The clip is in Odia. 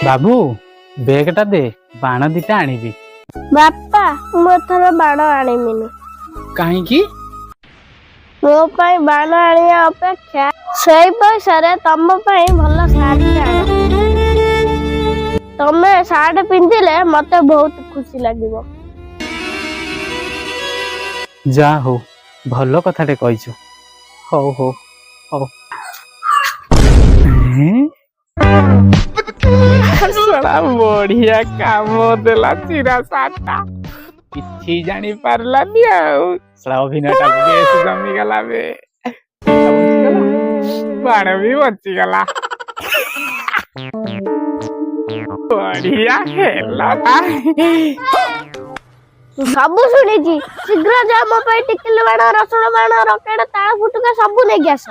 ବାବୁ, ବେଗଟା ଦେ, ବାଣ ଦିଟା ଆଣିବି। ବାପା, ମୁଁ ଏଥର ବାଣ ଆଣିବିନି। କାହିଁକି? ମୋ ପାଇଁ ବାଣ ଆଣିବା ଅପେକ୍ଷା ସେଇ ପଇସାରେ ତମ ପାଇଁ ଭଲ ଶାଢୀ ଆଣ। ତମେ ସାର୍ଟ ପିନ୍ଧିଲେ ମତେ ବହୁତ ଖୁସି ଲାଗିବ। ଯା ହଉ, ଭଲ କଥାଟେ କହିଛୁ। ହଉ ହଉ ହଉ। ହେଁ? ଶଳା, ବଢିଆ କାମ ଦେଲା ଚିରା ସାର୍ଟଟା। କିଛି ଜାଣି ପାରିଲାନି ଆଉ। ଶଳା, ଅଭିନୟଟା ବେଶ ଜମିଗଲା ବେ। ବଞ୍ଚିଗଲା, ବାଣ ବି ବଞ୍ଚିଗଲା। ବଢିଆ ହେଲା। ମୁଁ ସବୁ ଶୁଣିଛି। ଶୀଘ୍ର ଯାଅ, ମୋ ପାଇଁ ଟିକିଲି ବାଣ, ରସୁଣ ବାଣ, ରକେଟ, ତାଳ ଫୁଟୁକା ସବୁ ନେଇକି ଆସ।